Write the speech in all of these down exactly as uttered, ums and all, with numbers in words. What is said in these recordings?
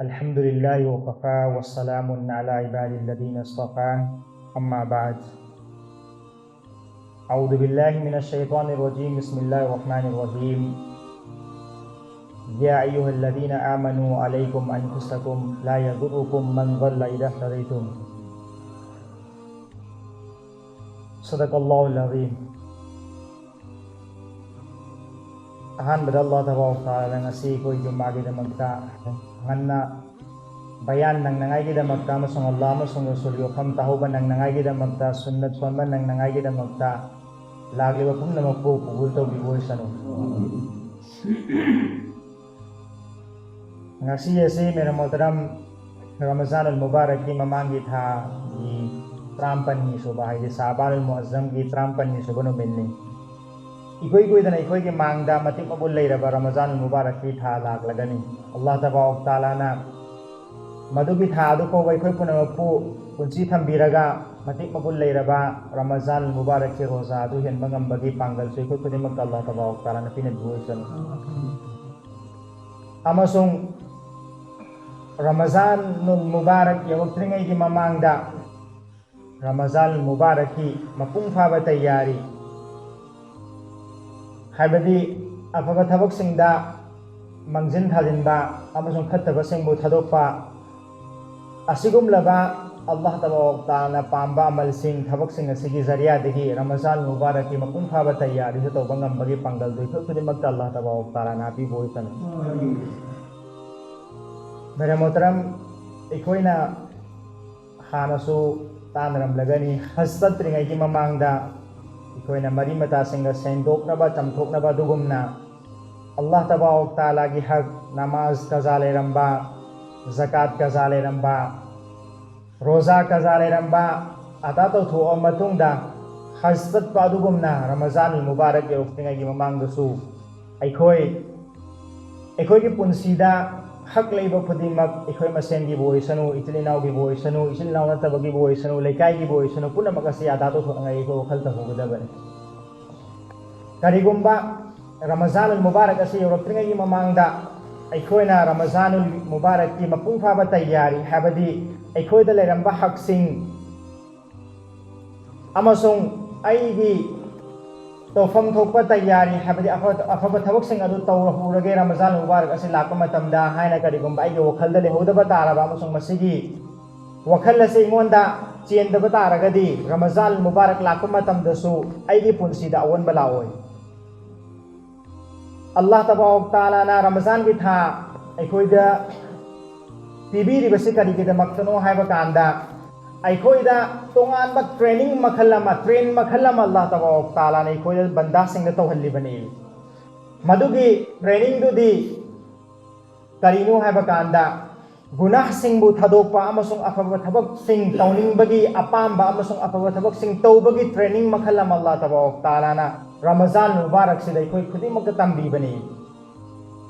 الحمد لله وكفى وسلام على عباده الذين اصطفى. أما بعد. أعوذ بالله من الشيطان الرجيم. بسم الله الرحمن الرحيم. يا أيها الذين آمنوا عليكم أنفسكم لا يضركم من ضل إذا اهتديتم. صدق الله العظيم. ꯑꯍꯥꯟꯕꯗ ꯑꯜꯂꯥꯍ ꯇꯕꯥꯔꯛ ꯇꯥꯂꯥꯅ ꯉꯁꯤ ꯑꯩꯈꯣꯏ ꯖꯨꯝꯃꯥꯒꯤꯗꯃꯛꯇ ꯉꯟꯅ ꯕꯌꯥꯟ ꯅꯪꯅꯉꯥꯏꯒꯤꯗꯃꯛꯇ ꯑꯃꯁꯨꯡ ꯑꯜꯂꯥꯍ ꯑꯃꯁꯨꯡ ꯔꯁꯨꯜꯒꯤ ꯋꯥꯐꯝ ꯇꯥꯍꯧꯕ ꯅꯪꯅꯉꯥꯏꯒꯤꯗꯃꯛꯇ, ꯁꯨꯟꯅꯠ ꯁꯣꯟꯕ ꯅꯪꯅꯉꯥꯏꯒꯤꯗꯃꯛꯇ ꯂꯥꯛꯂꯤꯕ ꯄꯨꯝꯅꯃꯛꯄꯨ ꯀꯕꯨꯜ ꯇꯧꯕꯤꯕ ꯑꯣꯏꯁꯅꯨ꯫ ꯉꯁꯤ ꯑꯁꯤ ꯃꯦꯔꯥ ꯃꯣꯍꯇꯔꯝ ꯔꯃꯖꯥꯅꯨꯜ ꯃꯨꯕꯥꯔꯛꯀꯤ ꯃꯃꯥꯡꯒꯤ ꯊꯥꯒꯤ ꯇꯔꯥꯃꯥꯄꯟꯅꯤ ꯁꯨꯕ, ꯍꯥꯏꯗꯤ ꯁꯥꯕꯥꯅꯨꯜ ꯃꯨꯑꯖꯝꯒꯤ ꯇꯔꯥꯃꯥꯄꯟꯅꯤ ꯁꯨꯕ ꯅꯨꯃꯤꯠꯅꯤ꯫ ꯏꯀꯨꯏ ꯀꯨꯏꯗꯅ ꯑꯩꯈꯣꯏꯒꯤ ꯃꯥꯡꯗ ꯃꯇꯤꯛ ꯃꯒꯨꯟ ꯂꯩꯔꯕ ꯔꯃꯖꯥꯅꯨꯜ ꯃꯨꯕꯥꯔꯛꯀꯤ ꯊꯥ ꯂꯥꯛꯂꯒꯅꯤ꯫ ꯑꯜꯂꯥꯍ ꯇꯕꯥꯔꯛ ꯇꯥꯂꯥꯅ ꯃꯗꯨꯒꯤ ꯊꯥ ꯑꯗꯨ ꯐꯥꯎꯕ ꯑꯩꯈꯣꯏ ꯄꯨꯝꯅꯃꯛꯄꯨ ꯄꯨꯟꯁꯤ ꯊꯝꯕꯤꯔꯒ ꯃꯇꯤꯛ ꯃꯒꯨꯟ ꯂꯩꯔꯕ ꯔꯃꯖꯥꯅꯨꯜ ꯃꯨꯕꯥꯔꯛꯀꯤ ꯔꯣꯖꯥ ꯑꯗꯨ ꯍꯦꯟꯕ ꯉꯝꯕꯒꯤ ꯄꯥꯡꯒꯜꯁꯨ ꯑꯩꯈꯣꯏ ꯈꯨꯗꯤꯡꯃꯛꯇ ꯑꯜꯂꯥꯍ ꯇꯕꯥꯔꯛ ꯇꯥꯂꯥꯅ ꯄꯤꯅꯕꯤꯕ ꯑꯣꯏꯁꯅꯨ꯫ ꯑꯃꯁꯨꯡ ꯔꯃꯖꯥꯅꯨꯜ ꯃꯨꯕꯥꯔꯛ ꯌꯧꯔꯛꯇ꯭ꯔꯤꯉꯩꯒꯤ ꯃꯃꯥꯡꯗ ꯔꯃꯖꯥꯟ ꯃꯨꯕꯥꯔꯛꯀꯤ ꯃꯄꯨꯡ ꯐꯥꯕ ꯇꯌꯥꯔꯤ, ꯍꯥꯏꯕꯗꯤ ꯑꯐꯕ ꯊꯕꯛꯁꯤꯡꯗ ꯃꯥꯡꯖꯤꯟ ꯊꯥꯖꯤꯟꯕ ꯑꯃꯁꯨꯡ ꯐꯠꯇꯕꯁꯤꯡꯕꯨ ꯊꯥꯗꯣꯛꯄ, ꯑꯁꯤꯒꯨꯝꯂꯕ ꯑꯜꯂꯥꯍ ꯇꯕꯥꯔꯛ ꯇꯥꯂꯥꯅ ꯄꯥꯝꯕ ꯑꯃꯜꯁꯤꯡ, ꯊꯕꯛꯁꯤꯡ ꯑꯁꯤꯒꯤ ꯖꯔꯤꯌꯥꯗꯒꯤ ꯔꯃꯖꯥꯟ ꯃꯨꯕꯥꯔꯛꯀꯤ ꯃꯄꯨꯡ ꯐꯥꯕ ꯇꯌꯥꯔꯤꯁꯨ ꯇꯧꯕ ꯉꯝꯕꯒꯤ ꯄꯥꯡꯒꯜꯗꯨ ꯑꯩꯈꯣꯏ ꯈꯨꯗꯤꯡꯃꯛꯇ ꯑꯜꯂꯥꯍ ꯇꯕꯥꯔꯛ ꯇꯥꯂꯥꯅ ꯄꯤꯕ ꯑꯣꯏꯁꯅꯨ꯫ ꯃꯦꯔꯥ ꯃꯣꯍꯇꯔꯝ, ꯑꯩꯈꯣꯏꯅ ꯍꯥꯟꯅꯁꯨ ꯇꯥꯟꯅꯔꯝꯂꯒꯅꯤ, ꯍꯖ ꯆꯠꯇ꯭ꯔꯤꯉꯩꯒꯤ ꯃꯃꯥꯡꯗ ꯑꯩꯈꯣꯏꯅ ꯃꯔꯤ ꯃꯇꯥꯁꯤꯡꯒ ꯁꯦꯡꯗꯣꯛꯅꯕ, ꯆꯥꯝꯊꯣꯛꯅꯕ ꯑꯗꯨꯒꯨꯝꯅ ꯑꯜꯂꯥꯍ ꯇꯕꯥꯔꯛ ꯇꯥꯂꯥꯒꯤ ꯍꯛ, ꯅꯃꯥꯖ ꯀꯖꯥ ꯂꯩꯔꯝꯕ, ꯖꯀꯥꯠ ꯀꯖꯥ ꯂꯩꯔꯝꯕ, ꯔꯣꯖꯥ ꯀꯖꯥ ꯂꯩꯔꯝꯕ ꯑꯗꯥ ꯇꯧꯊꯣꯛꯑ ꯃꯇꯨꯡꯗ, ꯍꯖ ꯆꯠꯄ ꯑꯗꯨꯒꯨꯝꯅ ꯔꯃꯖꯥꯟ ꯃꯨꯕꯥꯔꯛ ꯌꯧꯔꯛꯇ꯭ꯔꯤꯉꯩꯒꯤ ꯃꯃꯥꯡꯗꯁꯨ ꯑꯩꯈꯣꯏ, ꯑꯩꯈꯣꯏꯒꯤ ꯄꯨꯟꯁꯤꯗ ꯍꯛ ꯂꯩꯕ ꯈꯨꯗꯤꯡꯃꯛ, ꯑꯩꯈꯣꯏ ꯃꯁꯦꯟꯒꯤꯕꯨ ꯑꯣꯏꯁꯅꯨ, ꯏꯆꯤꯜ ꯏꯅꯥꯎꯒꯤꯕꯨ ꯑꯣꯏꯁꯅꯨ, ꯏꯆꯤꯜ ꯏꯅꯥꯎ ꯅꯠꯇꯕꯒꯤꯕꯨ ꯑꯣꯏꯁꯅꯨ, ꯂꯩꯀꯥꯏꯒꯤꯕꯨ ꯑꯣꯏꯁꯅꯨ, ꯄꯨꯝꯅꯃꯛ ꯑꯁꯤ ꯑꯗꯥ ꯇꯧꯊꯣꯛꯅꯉꯥꯏ ꯑꯩꯈꯣꯏ ꯋꯥꯈꯜ ꯇꯧꯍꯧꯒꯗꯕꯅꯤ꯫ ꯀꯔꯤꯒꯨꯝꯕ ꯔꯃꯖꯥꯟ ꯃꯨꯕꯥꯔꯛ ꯑꯁꯤ ꯌꯧꯔꯛꯇ꯭ꯔꯤꯉꯩꯒꯤ ꯃꯃꯥꯡꯗ ꯑꯩꯈꯣꯏꯅ ꯔꯃꯖꯥꯅꯨꯜ ꯃꯨꯕꯥꯔꯛꯀꯤ ꯃꯄꯨꯡ ꯐꯥꯕ ꯇꯌꯥꯔꯤ, ꯍꯥꯏꯕꯗꯤ ꯑꯩꯈꯣꯏꯗ ꯂꯩꯔꯝꯕ ꯍꯛꯁꯤꯡ ꯑꯃꯁꯨꯡ ꯑꯩꯒꯤ ꯇꯧꯐꯝ ꯊꯣꯛꯄ ꯇꯌꯥꯔꯤ, ꯍꯥꯏꯕꯗꯤ ꯑꯐ-, ꯑꯐꯕ ꯊꯕꯛꯁꯤꯡ ꯑꯗꯨ ꯇꯧꯔꯍꯧꯔꯒꯦ ꯔꯃꯖꯥꯟ ꯃꯨꯕꯥꯔꯛ ꯑꯁꯤ ꯂꯥꯛꯄ ꯃꯇꯝꯗ ꯍꯥꯏꯅ ꯀꯔꯤꯒꯨꯝꯕ ꯑꯩꯒꯤ ꯋꯥꯈꯜꯗ ꯂꯩꯍꯧꯗꯕ ꯇꯥꯔꯕ ꯑꯃꯁꯨꯡ ꯃꯁꯤꯒꯤ ꯋꯥꯈꯜ ꯑꯁꯤ ꯑꯩꯉꯣꯟꯗ ꯆꯦꯟꯗꯕ ꯇꯥꯔꯒꯗꯤ ꯔꯃꯖꯥꯟ ꯃꯨꯕꯥꯔꯛ ꯂꯥꯛꯄ ꯃꯇꯝꯗꯁꯨ ꯑꯩꯒꯤ ꯄꯨꯟꯁꯤꯗ ꯑꯑꯣꯟꯕ ꯂꯥꯛꯑꯣꯏ꯫ ꯑꯜꯂꯥꯍ ꯇꯕꯥꯔꯛ ꯇꯥꯂꯥꯅ ꯔꯃꯖꯥꯟꯒꯤ ꯊꯥ ꯑꯩꯈꯣꯏꯗ ꯄꯤꯕꯤꯔꯤꯕꯁꯤ ꯀꯔꯤꯒꯤꯗꯃꯛꯇꯅꯣ ꯍꯥꯏꯕ ꯀꯥꯟꯗ, ꯑꯩꯈꯣꯏꯗ ꯇꯣꯉꯥꯟꯕ training ꯃꯈꯜ ꯑꯃ, train ꯃꯈꯜ ꯑꯃ ꯑꯜꯂꯥꯍ ꯇꯕꯥꯔꯛ ꯇꯥꯂꯥꯅ ꯑꯩꯈꯣꯏꯗ ꯕꯟꯗꯥꯁꯤꯡꯗ ꯇꯧꯍꯜꯂꯤꯕꯅꯤ꯫ ꯃꯗꯨꯒꯤ trainingꯗꯨꯗꯤ ꯀꯔꯤꯅꯣ ꯍꯥꯏꯕ ꯀꯥꯟꯗ, ꯒꯨꯅꯥꯍꯁꯤꯡꯕꯨ ꯊꯥꯗꯣꯛꯄ ꯑꯃꯁꯨꯡ ꯑꯐꯕ ꯊꯕꯛꯁꯤꯡ ꯇꯧꯅꯤꯡꯕꯒꯤ ꯑꯄꯥꯝꯕ ꯑꯃꯁꯨꯡ ꯑꯐꯕ ꯊꯕꯛꯁꯤꯡ ꯇꯧꯕꯒꯤ training ꯃꯈꯜ ꯑꯃ ꯑꯜꯂꯥꯍ ꯇꯕꯥꯔꯛ ꯇꯥꯂꯥꯅ ꯔꯃꯖꯥꯟ ꯃꯨꯕꯥꯔꯛꯁꯤꯗ ꯑꯩꯈꯣꯏ ꯈꯨꯗꯤꯡꯃꯛꯇ ꯇꯝꯕꯤꯕꯅꯤ꯫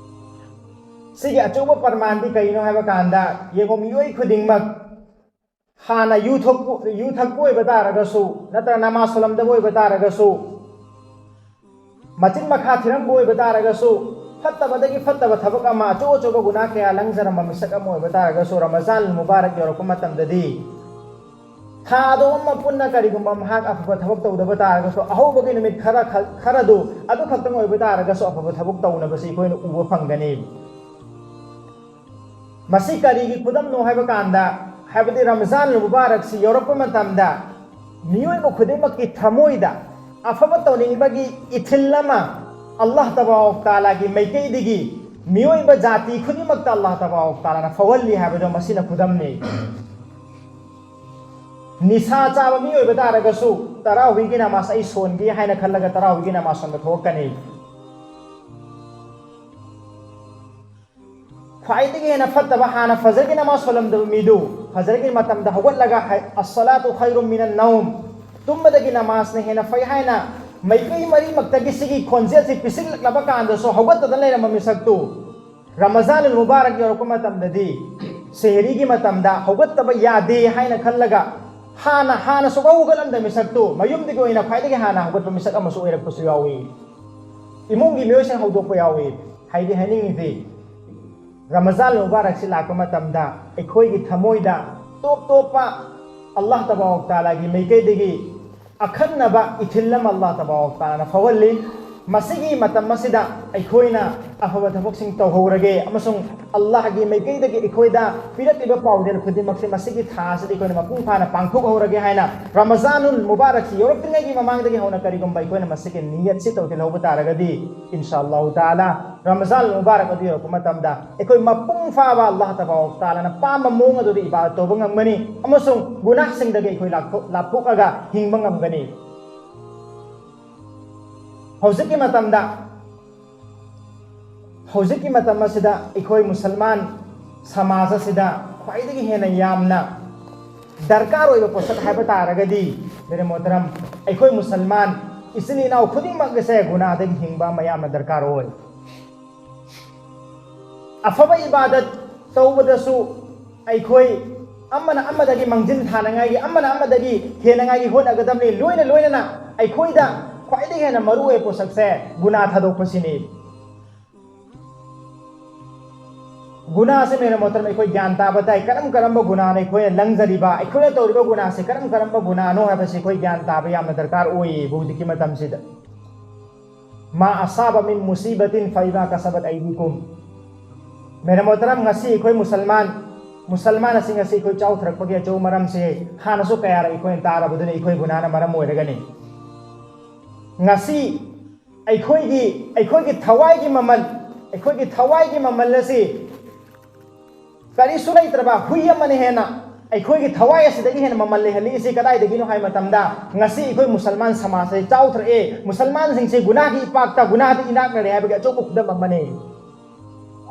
ꯁꯤꯒꯤ ꯑꯆꯧꯕ ꯄ꯭ꯔꯃꯥꯟꯗꯤ ꯀꯔꯤꯅꯣ ꯍꯥꯏꯕ ꯀꯥꯟꯗ, ꯌꯦꯡꯉꯣ, ꯃꯤꯑꯣꯏ ꯈꯨꯗꯤꯡꯃꯛ ꯍꯥꯟꯅ ꯌꯨ ꯊꯛꯄ, ꯌꯨ ꯊꯛꯄ ꯑꯣꯏꯕ ꯇꯥꯔꯒꯁꯨ, ꯅꯠꯇ꯭ꯔꯒ ꯅꯃꯥꯖ ꯁꯣꯜꯂꯝꯗꯕ ꯑꯣꯏꯕ ꯇꯥꯔꯒꯁꯨ, ꯃꯆꯤꯟ ꯃꯈꯥ ꯊꯤꯔꯝꯕ ꯑꯣꯏꯕ ꯇꯥꯔꯒꯁꯨ, ꯐꯠꯇꯕꯗꯒꯤ ꯐꯠꯇꯕ ꯊꯕꯛ ꯑꯃ, ꯑꯆꯧ ꯑꯆꯧꯕ ꯒꯨꯅꯥ ꯀꯌꯥ ꯂꯪꯖꯔꯝꯕ ꯃꯤꯁꯛ ꯑꯃ ꯑꯣꯏꯕ ꯇꯥꯔꯒꯁꯨ, ꯔꯃꯖꯥꯟ ꯃꯨꯕꯥꯔꯛ ꯌꯧꯔꯛꯄ ꯃꯇꯝꯗꯗꯤ ꯊꯥꯗꯣ ꯑꯃ ꯄꯨꯟꯅ ꯀꯔꯤꯒꯨꯝꯕ ꯃꯍꯥꯛ ꯑꯐꯕ ꯊꯕꯛ ꯇꯧꯗꯕ ꯇꯥꯔꯒꯁꯨ, ꯑꯍꯧꯕꯒꯤ ꯅꯨꯃꯤꯠ ꯈꯔ ꯈꯛ-, ꯈꯔꯗꯨ ꯑꯗꯨ ꯈꯛꯇꯪ ꯑꯣꯏꯕ ꯇꯥꯔꯒꯁꯨ ꯑꯐꯕ ꯊꯕꯛ ꯇꯧꯅꯕꯁꯤ ꯑꯩꯈꯣꯏꯅ ꯎꯕ ꯐꯪꯒꯅꯤ꯫ ꯃꯁꯤ ꯀꯔꯤꯒꯤ ꯈꯨꯗꯝꯅꯣ ꯍꯥꯏꯕ ꯀꯥꯟꯗ, ꯍꯥꯏꯕꯗꯤ ꯔꯃꯖꯥꯟ ꯃꯨꯕꯥꯔꯛꯁꯤ ꯌꯧꯔꯛꯄ ꯃꯇꯝꯗ ꯃꯤꯑꯣꯏꯕ ꯈꯨꯗꯤꯡꯃꯛꯀꯤ ꯊꯃꯣꯏꯗ ꯑꯐꯕ ꯇꯧꯅꯤꯡꯕꯒꯤ ꯏꯊꯤꯜ ꯑꯃ ꯑꯜꯂꯥꯍ ꯇꯕꯥꯔꯛ ꯇꯥꯂꯥꯒꯤ ꯃꯥꯏꯀꯩꯗꯒꯤ ꯃꯤꯑꯣꯏꯕ ꯖꯥꯇꯤ ꯈꯨꯗꯤꯡꯃꯛꯇ ꯑꯜꯂꯥꯍ ꯇꯕꯥꯔꯛ ꯇꯥꯂꯥꯅ ꯐꯥꯎꯍꯜꯂꯤ ꯍꯥꯏꯕꯗꯣ ꯃꯁꯤꯅ ꯈꯨꯗꯝꯅꯤ꯫ ꯅꯤꯁꯥ ꯆꯥꯕ ꯃꯤ ꯑꯣꯏꯕ ꯇꯥꯔꯒꯁꯨ, ꯇꯔꯥꯍꯨꯏꯒꯤ ꯅꯃꯥꯖ ꯑꯩ ꯁꯣꯟꯒꯦ ꯍꯥꯏꯅ ꯈꯜꯂꯒ ꯇꯔꯥꯍꯨꯏꯒꯤ ꯅꯃꯥꯖ ꯁꯣꯟꯕ ꯊꯣꯛꯂꯛꯀꯅꯤ꯫ ꯈ꯭ꯋꯥꯏꯗꯒꯤ ꯍꯦꯟꯅ ꯐꯠꯇꯕ, ꯍꯥꯟꯅ ꯐꯖꯔꯒꯤ ꯅꯃꯥꯖ ꯁꯣꯜꯂꯝꯗꯕ ꯃꯤꯗꯨ ꯐꯖꯔꯒꯤ ꯃꯇꯝꯗ ꯍꯧꯒꯠꯂꯒ ꯍꯥꯏ-, "ꯑꯁ-ꯁꯂꯥꯇꯨ ꯈꯩꯔꯨꯝ ꯃꯤꯅꯟ ꯅꯧꯝ", ꯇꯨꯝꯕꯗꯒꯤ ꯅꯃꯥꯖꯅ ꯍꯦꯟꯅ ꯐꯩ ꯍꯥꯏꯅ ꯃꯥꯏꯀꯩ ꯃꯔꯤꯃꯛꯇꯒꯤ ꯁꯤꯒꯤ ꯈꯣꯟꯖꯦꯜꯁꯤ ꯄꯤꯁꯤꯜꯂꯛꯂꯕ ꯀꯥꯟꯗꯁꯨ ꯍꯧꯒꯠꯇꯗꯅ ꯂꯩꯔꯝꯕ ꯃꯤꯁꯛꯇꯨ ꯔꯃꯖꯥꯟ ꯃꯨꯕꯥꯔꯛ ꯌꯧꯔꯛꯄ ꯃꯇꯝꯗꯗꯤ, ꯁꯦꯍꯔꯤꯒꯤ ꯃꯇꯝꯗ ꯍꯧꯒꯠꯇꯕ ꯌꯥꯗꯦ ꯍꯥꯏꯅ ꯈꯜꯂꯒ ꯍꯥꯟꯅ, ꯍꯥꯟꯅ ꯁꯨꯡꯍꯧ ꯍꯧꯒꯠꯂꯝꯗꯕ ꯃꯤꯁꯛꯇꯨ ꯃꯌꯨꯝꯗꯒꯤ ꯑꯣꯏꯅ ꯈ꯭ꯋꯥꯏꯗꯒꯤ ꯍꯥꯟꯅ ꯍꯧꯒꯠꯄ ꯃꯤꯁꯛ ꯑꯃꯁꯨ ꯑꯣꯏꯔꯛꯄꯁꯨ ꯌꯥꯎꯏ꯫ ꯏꯃꯨꯡꯒꯤ ꯃꯤꯑꯣꯏꯁꯤꯡ ꯍꯧꯗꯣꯛꯄ ꯌꯥꯎꯏ꯫ ꯍꯥꯏꯗꯤ ꯍꯥꯏꯅꯤꯡꯉꯤꯗꯤ, ꯔꯃꯖꯥꯟ ꯃꯨꯕꯥꯔꯛꯁꯤ ꯂꯥꯛꯄ ꯃꯇꯝꯗ ꯑꯩꯈꯣꯏꯒꯤ ꯊꯃꯣꯏꯗ ꯇꯣꯞ ꯇꯣꯞꯄ ꯑꯜꯂꯥꯍ ꯇꯕꯥꯔꯛ ꯇꯥꯂꯥꯒꯤ ꯃꯥꯏꯀꯩꯗꯒꯤ ꯑꯈꯟꯅꯕ ꯏꯊꯤꯜ ꯑꯃ ꯑꯜꯂꯥꯍ ꯇꯕꯥꯔꯛ ꯇꯥꯂꯥꯅ ꯐꯥꯎꯍꯜꯂꯤ꯫ ꯃꯁꯤꯒꯤ ꯃꯇꯝ ꯑꯁꯤꯗ ꯑꯩꯈꯣꯏꯅ ꯑꯐꯕ ꯊꯕꯛꯁꯤꯡ ꯇꯧꯍꯧꯔꯒꯦ ꯑꯃꯁꯨꯡ ꯑꯜꯂꯥꯍꯒꯤ ꯃꯥꯏꯀꯩꯗꯒꯤ ꯑꯩꯈꯣꯏꯗ ꯄꯤꯔꯛꯂꯤꯕ ꯄꯥꯎꯖꯦꯜ ꯈꯨꯗꯤꯡꯃꯛꯁꯦ ꯃꯁꯤꯒꯤ ꯊꯥ ꯑꯁꯤꯗ ꯑꯩꯈꯣꯏꯅ ꯃꯄꯨꯡ ꯐꯥꯅ ꯄꯥꯡꯊꯣꯛꯍꯧꯔꯒꯦ ꯍꯥꯏꯅ ꯔꯃꯖꯥꯅꯨꯜ ꯃꯨꯕꯥꯔꯛꯁꯤ ꯌꯧꯔꯛꯇ꯭ꯔꯤꯉꯩꯒꯤ ꯃꯃꯥꯡꯗꯒꯤ ꯍꯧꯅ ꯀꯔꯤꯒꯨꯝꯕ ꯑꯩꯈꯣꯏꯅ ꯃꯁꯤꯒꯤ ꯅꯤꯌꯠꯁꯤ ꯇꯧꯁꯤꯜꯍꯧꯕ ꯇꯥꯔꯒꯗꯤ, ꯏꯟꯁꯥ ꯑꯜꯂꯥꯍꯨ ꯇꯥꯂꯥ, ꯔꯃꯖꯥꯟ ꯃꯨꯕꯥꯔꯛ ꯑꯗꯨ ꯌꯧꯔꯛꯄ ꯃꯇꯝꯗ ꯑꯩꯈꯣꯏ ꯃꯄꯨꯡ ꯐꯥꯕ ꯑꯜꯂꯥꯍ ꯇꯕꯥꯔꯛ ꯇꯥꯂꯥꯅ ꯄꯥꯝꯕ ꯃꯑꯣꯡ ꯑꯗꯨꯗ ꯏꯕꯥꯗꯠ ꯇꯧꯕ ꯉꯝꯒꯅꯤ ꯑꯃꯁꯨꯡ ꯒꯨꯅꯥꯍꯁꯤꯡꯗꯒꯤ ꯑꯩꯈꯣꯏ ꯂꯥꯞꯊꯣꯛ-, ꯂꯥꯞꯊꯣꯛꯑꯒ ꯍꯤꯡꯕ ꯉꯝꯒꯅꯤ꯫ ꯍꯧꯖꯤꯛꯀꯤ ꯃꯇꯝꯗ, ꯍꯧꯖꯤꯛꯀꯤ ꯃꯇꯝ ꯑꯁꯤꯗ ꯑꯩꯈꯣꯏ ꯃꯨꯁꯜꯃꯥꯟ ꯁꯃꯥꯖ ꯑꯁꯤꯗ ꯈ꯭ꯋꯥꯏꯗꯒꯤ ꯍꯦꯟꯅ ꯌꯥꯝꯅ ꯗꯔꯀꯥꯔ ꯑꯣꯏꯕ ꯄꯣꯠꯁꯛ ꯍꯥꯏꯕ ꯇꯥꯔꯒꯗꯤ, ꯃꯦꯔꯦ ꯃꯣꯍꯇꯔꯝ, ꯑꯩꯈꯣꯏ ꯃꯨꯁꯜꯃꯥꯟ ꯏꯆꯤꯜ ꯏꯅꯥꯎ ꯈꯨꯗꯤꯡꯃꯛ ꯑꯁꯦ ꯒꯨꯅꯥꯗꯒꯤ ꯍꯤꯡꯕ ꯑꯃ ꯌꯥꯝꯅ ꯗꯔꯀꯥꯔ ꯑꯣꯏ꯫ ꯑꯐꯕ ꯏꯕꯥꯗꯠ ꯇꯧꯕꯗꯁꯨ ꯑꯩꯈꯣꯏ ꯑꯃꯅ ꯑꯃꯗꯒꯤ ꯃꯥꯡꯖꯤꯟ ꯊꯥꯅꯉꯥꯏꯒꯤ, ꯑꯃꯅ ꯑꯃꯗꯒꯤ ꯍꯦꯟꯅꯉꯥꯏꯒꯤ ꯍꯣꯠꯅꯒꯗꯕꯅꯤ꯫ ꯂꯣꯏꯅ ꯂꯣꯏꯅꯅ ꯑꯩꯈꯣꯏꯗ ꯈ꯭ꯋꯥꯏꯗꯒꯤ ꯍꯦꯟꯅ ꯃꯔꯨ ꯑꯣꯏꯕ ꯄꯣꯠꯁꯛꯁꯦ ꯒꯨꯅꯥ ꯊꯥꯗꯣꯛꯄꯁꯤꯅꯤ꯫ ꯒꯨꯅꯥꯁꯦ, ꯃꯦꯔꯦ ꯃꯣꯍꯇꯔꯝ, ꯑꯩꯈꯣꯏ ꯒ꯭ꯌꯥꯟ ꯇꯥꯕ ꯇꯥꯏ꯫ ꯀꯔꯝ ꯀꯔꯝꯕ ꯒꯨꯅꯥꯅ ꯑꯩꯈꯣꯏꯅ ꯂꯪꯖꯔꯤꯕ, ꯑꯩꯈꯣꯏꯅ ꯇꯧꯔꯤꯕ ꯒꯨꯅꯥꯁꯦ ꯀꯔꯝ ꯀꯔꯝꯕ ꯒꯨꯅꯥꯅꯣ ꯍꯥꯏꯕꯁꯤ ꯑꯩꯈꯣꯏ ꯒ꯭ꯌꯥꯟ ꯇꯥꯕ ꯌꯥꯝꯅ ꯗꯔꯀꯥꯔ ꯑꯣꯏꯌꯦꯕ ꯍꯧꯖꯤꯛꯀꯤ ꯃꯇꯝꯁꯤꯗ꯫ ꯃꯥ ꯑꯁꯥꯕ ꯃꯤꯟ ꯃꯨꯁꯤꯕꯥꯇꯤꯟ ꯐꯕꯤꯃꯥ ꯀꯁꯕꯠ ꯑꯩꯗꯤꯀꯨꯝ꯫ ꯃꯦꯔꯦ ꯃꯣꯍꯇꯔꯝ, ꯉꯁꯤ ꯑꯩꯈꯣꯏ ꯃꯨꯁꯜꯃꯥꯟ, ꯃꯨꯁꯜꯃꯥꯟ ꯑꯁꯤ ꯉꯁꯤ ꯑꯩꯈꯣꯏ ꯆꯥꯎꯊꯔꯛꯄꯒꯤ ꯑꯆꯧꯕ ꯃꯔꯝꯁꯦ ꯍꯥꯟꯅꯁꯨ ꯀꯌꯥꯔꯛ ꯑꯩꯈꯣꯏꯅ ꯇꯥꯔꯕꯗꯨꯅ ꯑꯩꯈꯣꯏ ꯒꯨꯅꯥꯅ ꯃꯔꯝ ꯑꯣꯏꯔꯒꯅꯤ꯫ ꯉꯁꯤ ꯑꯩꯈꯣꯏꯒꯤ, ꯑꯩꯈꯣꯏꯒꯤ ꯊꯋꯥꯏꯒꯤ ꯃꯃꯜ, ꯑꯩꯈꯣꯏꯒꯤ ꯊꯋꯥꯏꯒꯤ ꯃꯃꯜ ꯑꯁꯤ ꯀꯔꯤꯁꯨ ꯂꯩꯇ꯭ꯔꯕ ꯍꯨꯏ ꯑꯃꯅ ꯍꯦꯟꯅ ꯑꯩꯈꯣꯏꯒꯤ ꯊꯋꯥꯏ ꯑꯁꯤꯗꯒꯤ ꯍꯦꯟꯅ ꯃꯃꯜ ꯂꯩꯍꯜꯂꯤꯁꯤ ꯀꯗꯥꯏꯗꯒꯤꯅꯣ ꯍꯥꯏꯕ ꯃꯇꯝꯗ, ꯉꯁꯤ ꯑꯩꯈꯣꯏ ꯃꯨꯁꯜꯃꯥꯟ ꯁꯃꯥꯖꯁꯦ ꯆꯥꯎꯊꯔꯛꯑꯦ꯫ ꯃꯨꯁꯜꯃꯥꯟꯁꯤꯡꯁꯦ ꯒꯨꯅꯥꯒꯤ ꯏꯄꯥꯛꯇ, ꯒꯨꯅꯥꯗ ꯏꯅꯥꯛꯅꯔꯦ ꯍꯥꯏꯕꯒꯤ ꯑꯆꯧꯕ ꯈꯨꯗꯝ ꯑꯃꯅꯤ꯫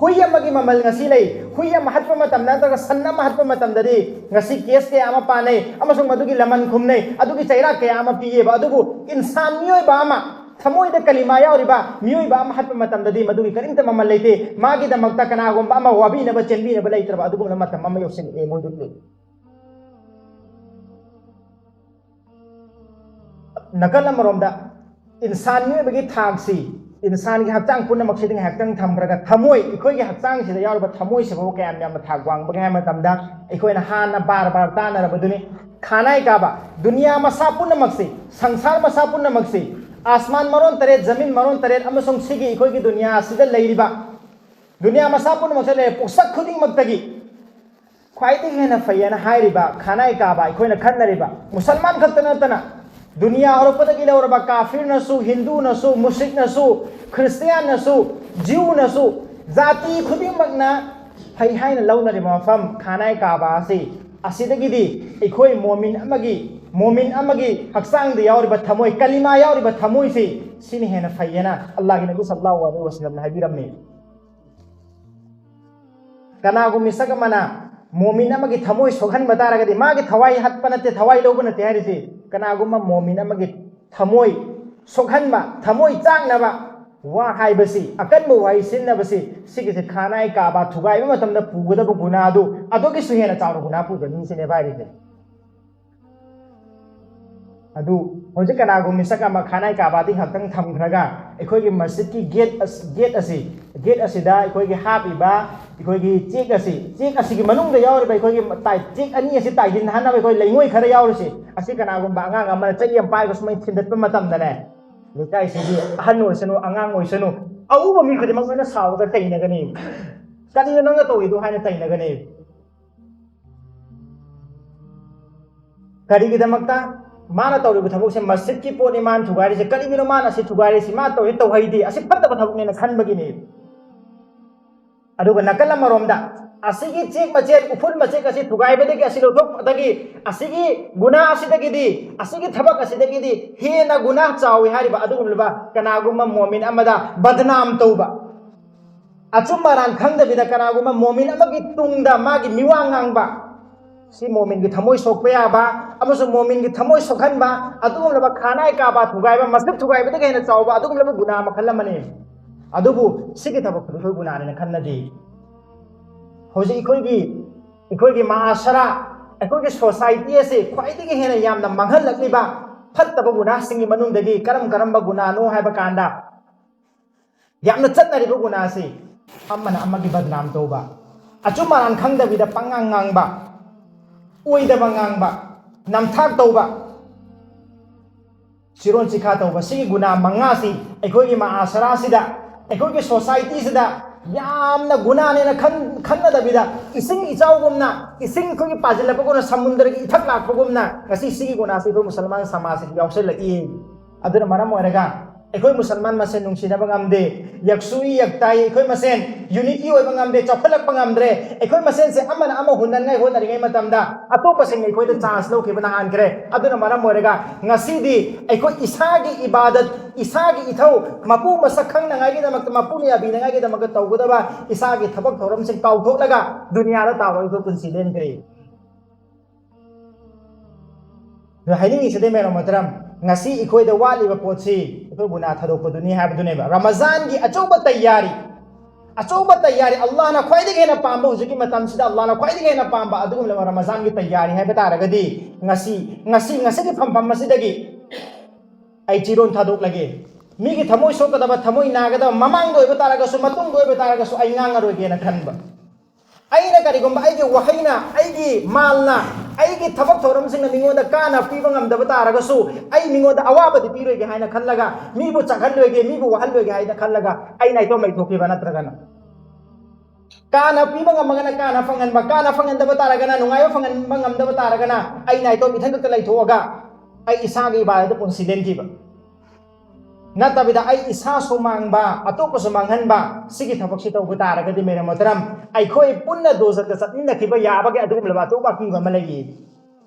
ꯍꯨꯏ ꯑꯃꯒꯤ ꯃꯃꯜ ꯉꯁꯤ ꯂꯩ꯫ ꯍꯨꯏ ꯑꯃ ꯍꯥꯠꯄ ꯃꯇꯝꯗ ꯅꯠꯇ꯭ꯔꯒ ꯁꯟ ꯑꯃ ꯍꯥꯠꯄ ꯃꯇꯝꯗꯗꯤ ꯉꯁꯤ ꯀꯦꯁ ꯀꯌꯥ ꯑꯃ ꯄꯥꯅꯩ ꯑꯃꯁꯨꯡ ꯃꯗꯨꯒꯤ ꯂꯃꯟ ꯈꯨꯝꯅꯩ, ꯑꯗꯨꯒꯤ ꯆꯩꯔꯥꯛ ꯀꯌꯥ ꯑꯃ ꯄꯤꯌꯦꯕ꯫ ꯑꯗꯨꯕꯨ ꯏꯟꯁꯥꯟ ꯃꯤꯑꯣꯏꯕ ꯑꯃ, ꯊꯃꯣꯏꯗ ꯀꯂꯤꯃꯥ ꯌꯥꯎꯔꯤꯕ ꯃꯤꯑꯣꯏꯕ ꯑꯃ ꯍꯥꯠꯄ ꯃꯇꯝꯗꯗꯤ ꯃꯗꯨꯒꯤ ꯀꯔꯤꯝꯇ ꯃꯃꯜ ꯂꯩꯇꯦ꯫ ꯃꯥꯒꯤꯗꯃꯛꯇ ꯀꯅꯥꯒꯨꯝꯕ ꯑꯃ ꯋꯥꯕꯤꯅꯕ, ꯆꯦꯟꯕꯤꯅꯕ ꯂꯩꯇ꯭ꯔꯕ ꯑꯗꯨꯒꯨꯝꯕ ꯃꯇꯝ ꯑꯃ ꯌꯧꯁꯤꯜꯂꯛꯑꯦ ꯃꯣꯏꯗꯨꯒꯤ꯫ ꯅꯥꯀꯜ ꯑꯃꯔꯣꯝꯗ ꯏꯟꯁꯥꯟ ꯃꯤꯑꯣꯏꯕꯒꯤ ꯊꯥꯛꯁꯤ ꯏꯟꯁꯥꯟꯒꯤ ꯍꯛꯆꯥꯡ ꯄꯨꯝꯅꯃꯛꯁꯤꯗꯤ ꯉꯥꯏꯍꯥꯛꯇꯪ ꯊꯝꯈ꯭ꯔꯒ, ꯊꯃꯣꯏ, ꯑꯩꯈꯣꯏꯒꯤ ꯍꯛꯆꯥꯡꯁꯤꯗ ꯌꯥꯎꯔꯤꯕ ꯊꯃꯣꯏꯁꯤꯐꯥꯎ ꯀꯌꯥꯝ ꯌꯥꯝꯅ ꯊꯥꯛ ꯋꯥꯡꯕꯒꯦ ꯍꯥꯏꯕ ꯃꯇꯝꯗ, ꯑꯩꯈꯣꯏꯅ ꯍꯥꯟꯅ ꯕꯥꯔ ꯕꯥꯔ ꯇꯥꯟꯅꯔꯕꯗꯨꯅꯤ꯫ ꯈꯥꯅꯥꯏ ꯀꯥꯕ, ꯗꯨꯅꯤꯌꯥ ꯃꯁꯥ ꯄꯨꯝꯅꯃꯛꯁꯤ, ꯁꯪꯁꯥꯔ ꯃꯁꯥ ꯄꯨꯝꯅꯃꯛꯁꯤ, ꯑꯥꯁꯃꯥꯟ ꯃꯔꯣꯟ ꯇꯔꯦꯠ, ꯖꯃꯤꯟ ꯃꯔꯣꯟ ꯇꯔꯦꯠ, ꯑꯃꯁꯨꯡ ꯁꯤꯒꯤ ꯑꯩꯈꯣꯏꯒꯤ ꯗꯨꯅꯤꯌꯥ ꯑꯁꯤꯗ ꯂꯩꯔꯤꯕ, ꯗꯨꯅꯤꯌꯥ ꯃꯁꯥ ꯄꯨꯝꯅꯃꯛꯇ ꯂꯩꯔꯤꯕ ꯄꯣꯠꯁꯛ ꯈꯨꯗꯤꯡꯃꯛꯇꯒꯤ ꯈ꯭ꯋꯥꯏꯗꯒꯤ ꯍꯦꯟꯅ ꯐꯩꯌꯦꯅ ꯍꯥꯏꯔꯤꯕ ꯈꯥꯅꯥꯏ ꯀꯥꯕ, ꯑꯩꯈꯣꯏꯅ ꯈꯟꯅꯔꯤꯕ ꯃꯨꯁꯜꯃꯥꯟ ꯈꯛꯇ ꯅꯠꯇꯅ, ꯗꯨꯅꯤꯌꯥ ꯍꯧꯔꯛꯄꯗꯒꯤ ꯂꯧꯔꯕ ꯀꯥꯐꯤꯔꯅꯁꯨ, ꯍꯤꯟꯗꯨꯅꯁꯨ, ꯃꯨꯁ꯭ꯔꯤꯛꯅꯁꯨ, ꯈ꯭ꯔꯤꯁꯇꯤꯌꯥꯟꯅꯁꯨ, ꯖꯤꯎꯅꯁꯨ, ꯖꯥꯇꯤ ꯈꯨꯗꯤꯡꯃꯛꯅ ꯐꯩ ꯍꯥꯏꯅ ꯂꯧꯅꯔꯤꯕ ꯃꯐꯝ ꯈꯥꯅꯥꯏ ꯀꯥꯕ ꯑꯁꯤ, ꯑꯁꯤꯗꯒꯤꯗꯤ ꯑꯩꯈꯣꯏ ꯃꯣꯃꯤꯟ ꯑꯃꯒꯤ, ꯃꯣꯃꯤꯟ ꯑꯃꯒꯤ ꯍꯛꯆꯥꯡꯗ ꯌꯥꯎꯔꯤꯕ ꯊꯃꯣꯏ, ꯀꯂꯤꯃꯥ ꯌꯥꯎꯔꯤꯕ ꯊꯃꯣꯏꯁꯤ, ꯁꯤꯅ ꯍꯦꯟꯅ ꯐꯩꯌꯦꯅ ꯑꯜꯂꯥꯍꯒꯤ ꯅꯕꯤ ꯁꯜꯂꯜꯂꯥꯍꯨ ꯑꯂꯩꯍꯤ ꯋꯁꯜꯂꯝꯅ ꯍꯥꯏꯕꯤꯔꯝꯃꯤ꯫ ꯀꯅꯥꯒꯨꯝꯕ ꯃꯤꯁꯛ ꯑꯃꯅ ꯃꯣꯃꯤꯟ ꯑꯃꯒꯤ ꯊꯃꯣꯏ ꯁꯣꯛꯍꯟꯕ ꯇꯥꯔꯒꯗꯤ, ꯃꯥꯒꯤ ꯊꯋꯥꯏ ꯍꯠꯄ ꯅꯠꯇꯦ, ꯊꯋꯥꯏ ꯂꯧꯕ ꯅꯠꯇꯦ ꯍꯥꯏꯔꯤꯁꯤ, ꯀꯅꯥꯒꯨꯝꯕ ꯃꯣꯃꯤꯟ ꯑꯃꯒꯤ ꯊꯃꯣꯏ ꯁꯣꯛꯍꯟꯕ, ꯊꯃꯣꯏ ꯆꯥꯛꯅꯕ ꯋꯥ ꯍꯥꯏꯕꯁꯤ, ꯑꯀꯟꯕ ꯋꯥꯍꯩ ꯁꯤꯖꯤꯟꯅꯕꯁꯤ, ꯁꯤꯒꯤꯁꯦ ꯈꯥꯅꯥꯏ ꯀꯥꯕ ꯊꯨꯒꯥꯏꯕ ꯃꯇꯝꯗ ꯄꯨꯒꯗꯕ ꯒꯨꯅꯥꯗꯨ, ꯑꯗꯨꯒꯤꯁꯨ ꯍꯦꯟꯅ ꯆꯥꯎꯅ ꯒꯨꯅꯥ ꯄꯨꯒꯅꯤ ꯁꯤꯅꯦ ꯍꯥꯏꯔꯤꯁꯦ꯫ ꯑꯗꯨ ꯍꯧꯖꯤꯛ ꯀꯅꯥꯒꯨꯝꯕ ꯃꯤꯁꯛ ꯑꯃ ꯈꯥꯅꯥꯏ ꯀꯥꯕꯥꯗꯤ ꯉꯥꯏꯍꯥꯛꯇꯪ ꯊꯝꯈ꯭ꯔꯒ, ꯑꯩꯈꯣꯏꯒꯤ ꯃꯁꯖꯤꯗꯀꯤ ꯒꯦꯠ ꯑꯁ-, ꯒꯦꯠ ꯑꯁꯤ, ꯒꯦꯠ ꯑꯁꯤꯗ ꯑꯩꯈꯣꯏꯒꯤ ꯍꯥꯞꯄꯤꯕ ꯑꯩꯈꯣꯏꯒꯤ ꯆꯦꯛ ꯑꯁꯤ, ꯆꯦꯛ ꯑꯁꯤꯒꯤ ꯃꯅꯨꯡꯗ ꯌꯥꯎꯔꯤꯕ ꯑꯩꯈꯣꯏꯒꯤ ꯇꯥꯏ-, ꯆꯦꯛ ꯑꯅꯤ ꯑꯁꯤ ꯇꯥꯏꯁꯤꯟꯅꯍꯟꯅꯕ ꯑꯩꯈꯣꯏ ꯂꯩꯉꯣꯏ ꯈꯔ ꯌꯥꯎꯔꯤꯁꯤ, ꯑꯁꯤ ꯀꯅꯥꯒꯨꯝꯕ ꯑꯉꯥꯡ ꯑꯃꯅ ꯆꯩ ꯑꯃ ꯄꯥꯏꯔꯒ ꯁꯨꯃꯥꯏꯅ ꯊꯤꯟꯗꯠꯄ ꯃꯇꯝꯗꯅꯦ, ꯂꯩꯀꯥꯏꯁꯤꯒꯤ ꯑꯍꯟ ꯑꯣꯏꯁꯅꯨ, ꯑꯉꯥꯡ ꯑꯣꯏꯁꯅꯨ, ꯑꯎꯕ ꯃꯤ ꯈꯨꯗꯤꯡꯃꯛ ꯂꯣꯏꯅ ꯁꯥꯎꯔꯒ ꯇꯩꯅꯒꯅꯤ꯫ "ꯀꯔꯤꯅꯣ ꯅꯪꯅ ꯇꯧꯔꯤꯗꯣ?" ꯍꯥꯏꯅ ꯇꯩꯅꯒꯅꯤ꯫ ꯀꯔꯤꯒꯤꯗꯃꯛꯇ? ꯃꯥꯅ ꯇꯧꯔꯤꯕ ꯊꯕꯛꯁꯦ ꯃꯁꯖꯤꯗꯀꯤ ꯄꯣꯠꯅꯤ ꯃꯥꯅ ꯊꯨꯒꯥꯏꯔꯤꯁꯦ꯫ ꯀꯔꯤꯒꯤꯅꯣ ꯃꯥꯅ ꯑꯁꯤ ꯊꯨꯒꯥꯏꯔꯤꯁꯤ? ꯃꯥ ꯇꯧꯔꯤ, ꯇꯧꯍꯩꯗꯦ, ꯑꯁꯤ ꯐꯠꯇꯕ ꯊꯕꯛꯅꯦꯅ ꯈꯟꯕꯒꯤꯅꯦ꯫ ꯑꯗꯨꯒ ꯅꯥꯀꯜ ꯑꯃꯔꯣꯝꯗ, ꯑꯁꯤꯒꯤ ꯆꯦꯛ ꯃꯆꯦꯠ, ꯎꯐꯨꯜ ꯃꯆꯦꯠ ꯑꯁꯤ ꯊꯨꯒꯥꯏꯕꯗꯒꯤ, ꯑꯁꯤ ꯂꯧꯊꯣꯛꯄꯗꯒꯤ, ꯑꯁꯤꯒꯤ ꯒꯨꯅꯥ ꯑꯁꯤꯗꯒꯤꯗꯤ, ꯑꯁꯤꯒꯤ ꯊꯕꯛ ꯑꯁꯤꯗꯒꯤꯗꯤ ꯍꯦꯟꯅ ꯒꯨꯅꯥ ꯆꯥꯎꯏ ꯍꯥꯏꯔꯤꯕ ꯑꯗꯨꯒꯨꯝꯂꯕ ꯀꯅꯥꯒꯨꯝꯕ ꯃꯣꯃꯤꯟ ꯑꯃꯗ ꯕꯗꯅꯥꯝ ꯇꯧꯕ, ꯑꯆꯨꯝ ꯑꯔꯥꯟ ꯈꯪꯗꯕꯤꯗ ꯀꯅꯥꯒꯨꯝꯕ ꯃꯣꯃꯤꯟ ꯑꯃꯒꯤ ꯇꯨꯡꯗ ꯃꯥꯒꯤ ꯃꯤꯋꯥ ꯉꯥꯡꯕ, ꯁꯤ ꯃꯣꯃꯤꯟꯒꯤ ꯊꯃꯣꯏ ꯁꯣꯛꯄ ꯌꯥꯕ ꯑꯃꯁꯨꯡ ꯃꯣꯃꯤꯟꯒꯤ ꯊꯃꯣꯏ ꯁꯣꯛꯍꯟꯕ, ꯑꯗꯨꯒꯨꯝꯂꯕ ꯈꯥꯅꯥꯏ ꯀꯥꯕꯥ ꯊꯨꯒꯥꯏꯕ, ꯃꯁꯖꯤꯗ ꯊꯨꯒꯥꯏꯕꯗꯒꯤ ꯍꯦꯟꯅ ꯆꯥꯎꯕ ꯑꯗꯨꯒꯨꯝꯂꯕ ꯒꯨꯅꯥ ꯃꯈꯜ ꯑꯃꯅꯤ꯫ ꯑꯗꯨꯕꯨ ꯁꯤꯒꯤ ꯊꯕꯛꯇꯨ ꯑꯩꯈꯣꯏ ꯒꯨꯅꯥꯅꯦꯅ ꯈꯟꯅꯗꯦ꯫ ꯍꯧꯖꯤꯛ ꯑꯩꯈꯣꯏꯒꯤ, ꯑꯩꯈꯣꯏꯒꯤ ꯃꯍꯥꯁꯔꯥ, ꯑꯩꯈꯣꯏꯒꯤ ꯁꯣꯁꯥꯏꯇꯤ ꯑꯁꯤ ꯈ꯭ꯋꯥꯏꯗꯒꯤ ꯍꯦꯟꯅ ꯌꯥꯝꯅ ꯃꯥꯡꯍꯜꯂꯛꯂꯤꯕ ꯐꯠꯇꯕ ꯒꯨꯅꯥꯁꯤꯡꯒꯤ ꯃꯅꯨꯡꯗꯒꯤ ꯀꯔꯝ ꯀꯔꯝꯕ ꯒꯨꯅꯥꯅꯣ ꯍꯥꯏꯕ ꯀꯥꯟꯗ, ꯌꯥꯝꯅ ꯆꯠꯅꯔꯤꯕ ꯒꯨꯅꯥꯁꯤ, ꯑꯃꯅ ꯑꯃꯒꯤ ꯕꯗꯅꯥꯝ ꯇꯧꯕ, ꯑꯆꯨꯝ ꯑꯔꯥꯟ ꯈꯪꯗꯕꯤꯗ ꯄꯪꯉꯥꯡ ꯉꯥꯡꯕ, ꯑꯣꯏꯗꯕ ꯉꯥꯡꯕ, ꯅꯝꯊꯥꯛ ꯇꯧꯕ, ꯆꯤꯔꯣꯟ ꯆꯤꯈꯥ ꯇꯧꯕ, ꯁꯤꯒꯤ ꯒꯨꯅꯥ ꯃꯉꯥꯁꯤ ꯑꯩꯈꯣꯏꯒꯤ ꯃꯍꯥꯁꯔꯥꯁꯤꯗ, ꯑꯩꯈꯣꯏꯒꯤ ꯁꯣꯁꯥꯏꯇꯤꯁꯤꯗ ꯌꯥꯝꯅ ꯒꯨꯅꯥꯅꯦꯅ ꯈꯟ-, ꯈꯟꯅꯗꯕꯤꯗ, ꯏꯁꯤꯡ ꯏꯆꯥꯎꯒꯨꯝꯅ, ꯏꯁꯤꯡ ꯑꯩꯈꯣꯏꯒꯤ ꯄꯥꯁꯤꯜꯂꯛꯄꯒꯨꯝꯅ, ꯁꯃꯨꯗ꯭ꯔꯒꯤ ꯏꯊꯛ ꯂꯥꯛꯄꯒꯨꯝꯅ ꯉꯁꯤ ꯁꯤꯒꯤ ꯒꯨꯅꯥꯁꯤ ꯑꯩꯈꯣꯏ ꯃꯨꯁꯜꯃꯥꯟ ꯁꯃꯥꯖꯁꯤꯗ ꯌꯥꯎꯁꯜꯂꯛꯏ꯫ ꯑꯗꯨꯅ ꯃꯔꯝ ꯑꯣꯏꯔꯒ ꯑꯩꯈꯣꯏ ꯃꯨꯁꯜꯃꯥꯟ ꯃꯁꯦꯟ ꯅꯨꯡꯁꯤꯅꯕ ꯉꯝꯗꯦ, ꯌꯥꯛꯁꯨꯏ ꯌꯥꯛꯇꯥꯏ, ꯑꯩꯈꯣꯏ ꯃꯁꯦꯟ ꯌꯨꯅꯤꯇꯤ ꯑꯣꯏꯕ ꯉꯝꯗꯦ, ꯆꯥꯎꯈꯠꯂꯛꯄ ꯉꯝꯗ꯭ꯔꯦ꯫ ꯑꯩꯈꯣꯏ ꯃꯁꯦꯟꯁꯦ ꯑꯃꯅ ꯑꯃ ꯍꯨꯟꯅꯅꯤꯡꯉꯥꯏ ꯍꯣꯠꯅꯔꯤꯉꯩ ꯃꯇꯝꯗ ꯑꯇꯣꯞꯄꯁꯤꯡꯅ ꯑꯩꯈꯣꯏꯗ ꯆꯥꯟꯁ ꯂꯧꯈꯤꯕꯅ ꯍꯥꯟꯈ꯭ꯔꯦ꯫ ꯑꯗꯨꯅ ꯃꯔꯝ ꯑꯣꯏꯔꯒ ꯉꯁꯤꯗꯤ ꯑꯩꯈꯣꯏ ꯏꯁꯥꯒꯤ ꯏꯕꯥꯗꯠ, ꯏꯁꯥꯒꯤ ꯏꯊꯧ, ꯃꯄꯨ ꯃꯁꯛ ꯈꯪꯅꯉꯥꯏꯒꯤꯗꯃꯛꯇ, ꯃꯄꯨꯅ ꯌꯥꯕꯤꯅꯉꯥꯏꯒꯤꯗꯃꯛꯇ ꯇꯧꯒꯗꯕ ꯏꯁꯥꯒꯤ ꯊꯕꯛ ꯊꯧꯔꯝꯁꯤꯡ ꯀꯥꯎꯊꯣꯛꯂꯒ ꯗꯨꯅꯤꯌꯥꯗ ꯇꯥꯎꯔꯒ ꯑꯩꯈꯣꯏ ꯄꯨꯟꯁꯤ ꯂꯦꯟꯈ꯭ꯔꯦ꯫ ꯑꯗꯣ ꯍꯥꯏꯅꯤꯡꯉꯤꯁꯤꯗꯤ, ꯃꯦꯔꯣ ꯃꯣꯍꯇꯔꯝ, ꯉꯁꯤ ꯑꯩꯈꯣꯏꯗ ꯋꯥꯠꯂꯤꯕ ꯄꯣꯠꯁꯤ ꯑꯩꯈꯣꯏ ꯒꯨꯅꯥ ꯊꯥꯗꯣꯛꯄꯗꯨꯅꯤ ꯍꯥꯏꯕꯗꯨꯅꯦꯕ꯫ ꯔꯃꯖꯥꯟꯒꯤ ꯑꯆꯧꯕ ꯇꯌꯥꯔꯤ, ꯑꯆꯧꯕ ꯇꯌꯥꯔꯤ, ꯑꯜꯂꯥꯍꯅ ꯈ꯭ꯋꯥꯏꯗꯒꯤ ꯍꯦꯟꯅ ꯄꯥꯝꯕ, ꯍꯧꯖꯤꯛꯀꯤ ꯃꯇꯝꯁꯤꯗ ꯑꯜꯂꯥꯍꯅ ꯈ꯭ꯋꯥꯏꯗꯒꯤ ꯍꯦꯟꯅ ꯄꯥꯝꯕ ꯑꯗꯨꯒꯨꯝꯂꯕ ꯔꯃꯖꯥꯟꯒꯤ ꯇꯌꯥꯔꯤ ꯍꯥꯏꯕ ꯇꯥꯔꯒꯗꯤ, ꯉꯁꯤ, ꯉꯁꯤ, ꯉꯁꯤꯒꯤ ꯐꯝꯐꯝ ꯑꯁꯤꯗꯒꯤ ꯑꯩ ꯆꯤꯔꯣꯟ ꯊꯥꯗꯣꯛꯂꯒꯦ꯫ ꯃꯤꯒꯤ ꯊꯃꯣꯏ ꯁꯣꯛꯀꯗꯕ, ꯊꯃꯣꯏ ꯅꯥꯒꯗꯕ, ꯃꯃꯥꯡꯗ ꯑꯣꯏꯕ ꯇꯥꯔꯒꯁꯨ, ꯃꯇꯨꯡꯗ ꯑꯣꯏꯕ ꯇꯥꯔꯒꯁꯨ, ꯑꯩ ꯉꯥꯡꯉꯔꯣꯏꯒꯦꯅ ꯈꯟꯕ꯫ ꯑꯩꯅ ꯀꯔꯤꯒꯨꯝꯕ ꯑꯩꯒꯤ ꯋꯥꯍꯩꯅ, ꯑꯩꯒꯤ ꯃꯥꯜꯅ, ꯑꯩꯒꯤ ꯊꯕꯛ ꯊꯧꯔꯝꯁꯤꯡꯅ ꯃꯤꯉꯣꯟꯗ ꯀꯥꯟꯅ ꯄꯤꯕ ꯉꯝꯗꯕ ꯇꯥꯔꯒꯁꯨ, ꯑꯩ ꯃꯤꯉꯣꯟꯗ ꯑꯋꯥꯕꯗꯤ ꯄꯤꯔꯣꯏꯒꯦ ꯍꯥꯏꯅ ꯈꯜꯂꯒ, ꯃꯤꯕꯨ ꯆꯥꯛꯍꯜꯂꯣꯏꯒꯦ, ꯃꯤꯕꯨ ꯋꯥꯍꯜꯂꯣꯏꯒꯦ ꯍꯥꯏꯅ ꯈꯜꯂꯒ ꯑꯩ ꯅꯥꯏꯇꯣꯝ ꯂꯩꯊꯣꯛꯈꯤꯕ ꯅꯠꯇ꯭ꯔꯒꯅ, ꯀꯥꯟꯅ ꯄꯤꯕ ꯉꯝꯃꯒꯅ ꯀꯥꯟꯅ ꯐꯪꯍꯟꯕ, ꯀꯥꯟꯅ ꯐꯪꯍꯟꯗꯕ ꯇꯥꯔꯒꯅ, ꯅꯨꯡꯉꯥꯏꯕ ꯐꯪꯍꯟꯕ ꯉꯝꯗꯕ ꯇꯥꯔꯒꯅ, ꯑꯩ ꯅꯥꯏꯇꯣꯝ ꯏꯊꯟ ꯈꯛꯇ ꯂꯩꯊꯣꯛꯑꯒ ꯑꯩ ꯏꯁꯥꯒꯤ ꯏꯕꯥꯗꯠꯇ ꯄꯨꯟꯁꯤ ꯂꯦꯟꯈꯤꯕ꯫ ꯅꯠꯇꯕꯤꯗ ꯑꯩ ꯏꯁꯥꯁꯨ ꯃꯥꯡꯕ, ꯑꯇꯣꯞꯄꯁꯨ ꯃꯥꯡꯍꯟꯕ, ꯁꯤꯒꯤ ꯊꯕꯛꯁꯤ ꯇꯧꯕ ꯇꯥꯔꯒꯗꯤ, ꯃꯦꯔꯦ ꯃꯣꯍꯇꯔꯝ, ꯑꯩꯈꯣꯏ ꯄꯨꯟꯅ ꯗꯣꯖꯠꯇ ꯆꯠꯃꯤꯟꯅꯈꯤꯕ ꯌꯥꯕꯒꯤ ꯑꯗꯨꯒꯨꯝꯂꯕ ꯑꯆꯧꯕ ꯑꯀꯤꯕ ꯑꯃ ꯂꯩꯌꯦ꯫